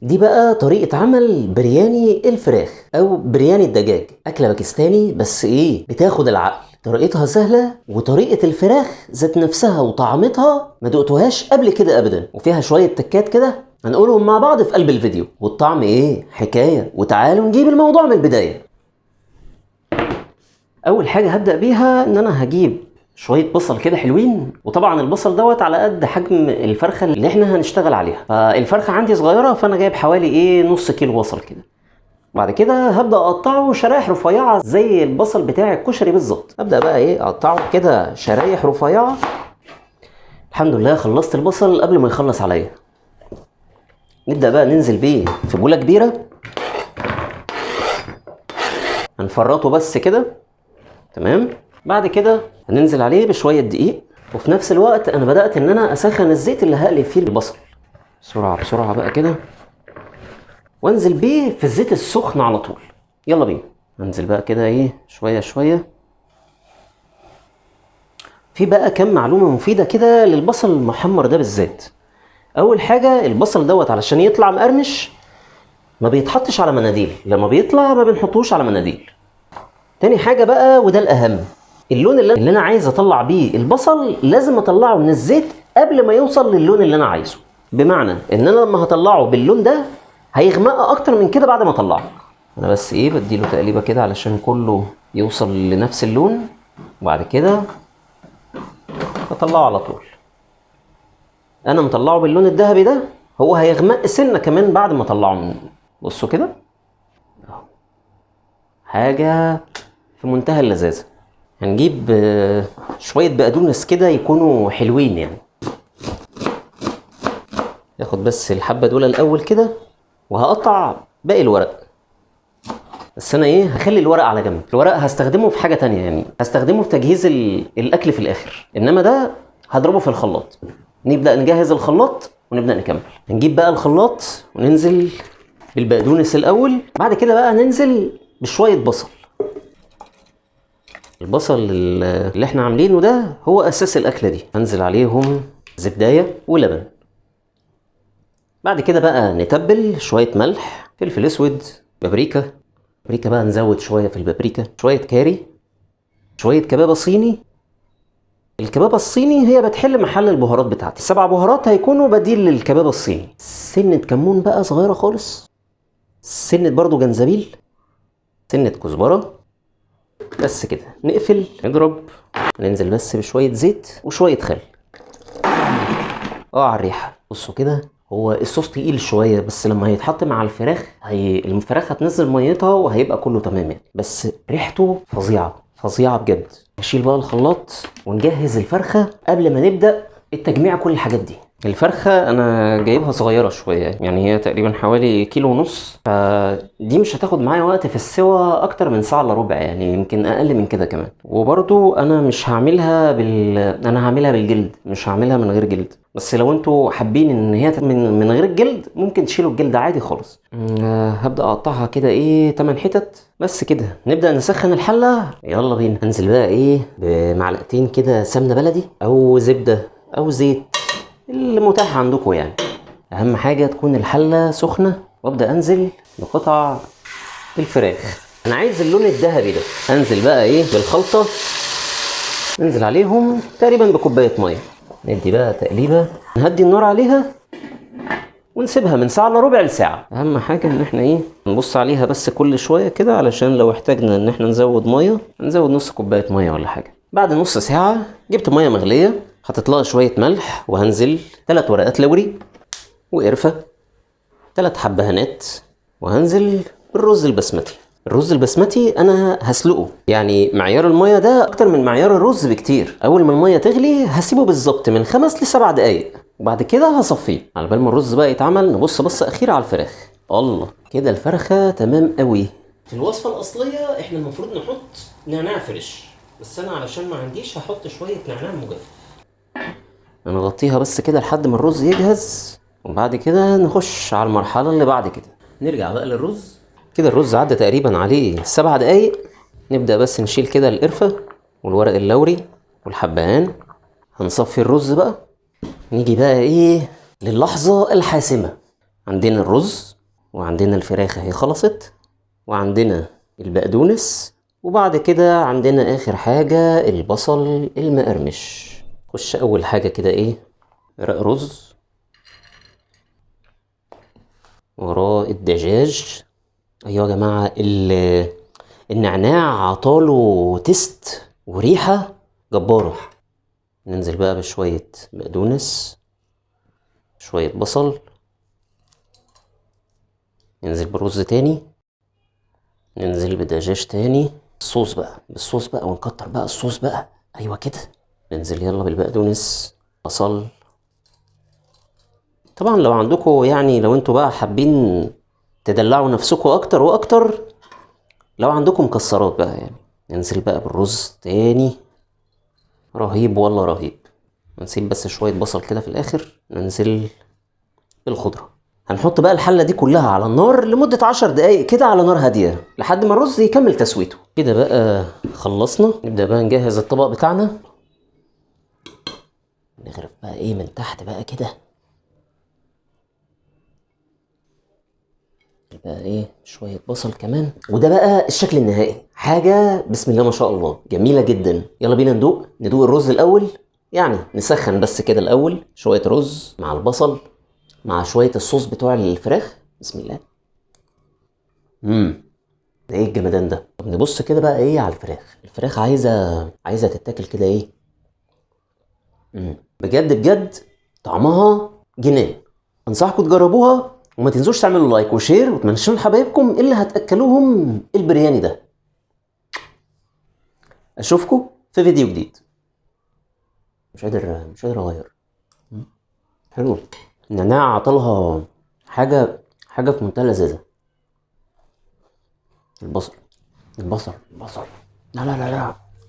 دي بقى طريقة عمل برياني الفراخ او برياني الدجاج، اكلة باكستاني بس ايه بتاخد العقل. طريقتها سهلة وطريقة الفراخ ذات نفسها وطعمتها ما دقتوهاش قبل كده ابدا، وفيها شوية تكات كده هنقولهم مع بعض في قلب الفيديو، والطعم ايه حكاية. وتعالوا نجيب الموضوع من البداية. اول حاجة هبدأ بيها ان انا هجيب شوية بصل كده حلوين، وطبعا البصل دوت على قد حجم الفرخة اللي احنا هنشتغل عليها، فالفرخة عندي صغيرة فانا جايب حوالي ايه نص كيلو بصل كده. بعد كده هبدأ اقطعه شرايح رفيعة زي البصل بتاع الكشري بالظبط. هبدأ بقى ايه اقطعه كده شرايح رفيعة. الحمد لله خلصت البصل قبل ما يخلص عليا. نبدأ بقى ننزل بيه في بولة كبيرة، هنفرطه بس كده، تمام. بعد كده هننزل عليه بشوية دقيق، وفي نفس الوقت انا بدأت ان انا اسخن الزيت اللي هقلي فيه البصل. بسرعة بسرعة بقى كده، وانزل بيه في الزيت السخن على طول. يلا بينا. انزل بقى كده ايه شوية شوية. في بقى كم معلومة مفيدة كده للبصل المحمر ده بالذات. اول حاجة البصل دوت علشان يطلع مقرمش ما بيتحطش على مناديل، لما بيطلع ما بنحطوش على مناديل. تاني حاجة بقى وده الأهم، اللون اللي أنا عايز أطلع بيه البصل لازم أطلعه من الزيت قبل ما يوصل للون اللي أنا عايزه، بمعنى إن أنا لما هطلعه باللون ده هيغمق أكتر من كده بعد ما أطلعه. أنا بس إيه بديله تقليبة كده علشان كله يوصل لنفس اللون، وبعد كده أطلعه على طول. أنا مطلعه باللون الذهبي ده، هو هيغمق سنة كمان بعد ما أطلعه من، بصوا كده أهو، حاجة في منتهى اللذاذة. هنجيب شوية بقدونس كده يكونوا حلوين يعني. ناخد بس الحبة دول الأول كده، وهقطع باقي الورق. بس أنا إيه هخلي الورق على جنب، الورق هستخدمه في حاجة تانية، يعني هستخدمه في تجهيز الأكل في الآخر، إنما ده هضربه في الخلاط. نبدأ نجهز الخلاط ونبدأ نكمل. هنجيب بقى الخلاط وننزل بالبقدونس الأول، بعد كده بقى ننزل بشوية بصل. البصل اللي احنا عاملينه ده هو أساس الأكلة دي. هنزل عليهم زبداية ولبن. بعد كده بقى نتبل شوية ملح، فلفل أسود، بابريكا. بابريكا بقى نزود شوية في البابريكا، شوية كاري، شوية كبابة صيني. الكبابة الصيني هي بتحل محل البهارات بتاعتي، 7 بهارات هيكونوا بديل للكبابة الصيني. سنة كمون بقى صغيرة خالص، سنة برضو جنزبيل، سنة كزبرة، بس كده. نقفل، نضرب، ننزل بس بشوية زيت وشوية خل. على الريحة. بصوا كده، هو الصوص تقيل شوية، بس لما هيتحط مع الفراخ الفراخ هتنزل ميتها وهيبقى كله تمام يعني. بس ريحته فظيعة فظيعة بجد. نشيل بقى الخلاط ونجهز الفرخة قبل ما نبدأ التجميع كل الحاجات دي. الفرخة أنا جايبها صغيرة شوية، يعني هي تقريبا حوالي كيلو ونص، فدي مش هتاخد معايا وقت في السوا أكتر من ساعة إلا ربع، يعني يمكن أقل من كده كمان. وبرضو أنا مش هعملها بال، أنا هعملها بالجلد، مش هعملها من غير جلد. بس لو انتوا حابين إن هي من غير الجلد ممكن تشيلوا الجلد عادي خالص. هبدأ أقطعها كده إيه 8 حتت بس كده. نبدأ نسخن الحلة، يلا بينا. هنزل بقى إيه بمعلقتين كده سمنة بلدي أو زبدة أو زيت اللي متاح عندكم يعني. أهم حاجة تكون الحلة سخنة، وأبدأ أنزل بقطع الفراخ. أنا عايز اللون الذهبي ده. أنزل بقى إيه بالخلطة، ننزل عليهم تقريبا بكوباية مية، ندي بقى تقليبة، نهدي النار عليها ونسيبها من ساعة إلا ربع لساعة. أهم حاجة إن إحنا إيه نبص عليها بس كل شوية كده، علشان لو احتاجنا إن إحنا نزود مية نزود نص كوباية مية ولا حاجة. بعد نص ساعة جبت مية مغلية، حطيت لها شوية ملح، وهنزل 3 ورقات لوري وقرفة، 3 حبهانات، وهنزل بالرز البسمتي. الرز البسمتي أنا هسلقه، يعني معيار المية ده أكتر من معيار الرز بكتير. أول ما المية تغلي هسيبه بالظبط من 5 ل7 دقايق، وبعد كده هصفيه. على بال ما الرز بقى يتعمل نبص بصة أخيرة على الفراخ. الله كده الفرخة تمام قوي. في الوصفة الأصلية إحنا المفروض نحط نعناع فريش، بس أنا علشان ما عنديش هحط شوية نعناع مجفف. هنغطيها بس كده لحد ما الرز يجهز، وبعد كده نخش على المرحلة اللي بعد كده. نرجع بقى للرز. كده الرز عدى تقريبا عليه 7 دقايق. نبدأ بس نشيل كده القرفة والورق اللوري والحبهان. هنصفي الرز بقى. نيجي بقى ايه للحظة الحاسمة. عندنا الرز، وعندنا الفراخ اهي خلصت، وعندنا البقدونس، وبعد كده عندنا اخر حاجة البصل المقرمش. خش اول حاجة كده ايه، رق رز، وراه الدجاج. ايوه يا جماعة، النعناع عطاله تست وريحة جبارة. ننزل بقى بشوية بقدونس، شوية بصل، ننزل بالرز تاني، ننزل بدجاج تاني، الصوص بقى، بالصوص بقى، ونكتر بقى الصوص بقى. ايوه كده. ننزل يلا بالبقدونس، بصل. طبعا لو عندكم يعني، لو انتوا بقى حابين تدلعوا نفسكم اكتر واكتر، لو عندكم مكسرات بقى يعني. ننزل بقى بالرز تاني. رهيب والله رهيب. نسيب بس شوية بصل كده في الاخر. ننزل بالخضرة. هنحط بقى الحلة دي كلها على النار لمدة 10 دقايق كده على نار هادية لحد ما الرز يكمل تسويته. كده بقى خلصنا. نبدأ بقى نجهز الطبق بتاعنا. نغرف بقى ايه من تحت بقى كده، بقى ايه شوية بصل كمان. وده بقى الشكل النهائي، حاجة بسم الله ما شاء الله جميلة جدا. يلا بينا ندوق الرز الأول، يعني نسخن بس كده الأول. شوية رز مع البصل مع شوية الصوص بتوع الفراخ. بسم الله. ده ايه الجمدان ده؟ طب نبص كده بقى ايه على الفراخ. الفراخ عايزة تتاكل كده ايه. بجد بجد طعمها جنان. انصحكم تجربوها، وما تنسوش تعملوا like و share، وتمنشنوا لحبايبكم اللي هتاكلوهم البرياني ده. اشوفكم في فيديو جديد. مش قادر اغير. حلو. النعناع عطلها حاجة في منتهى اللذاذة. البصل البصل البصل، لا لا لا لا.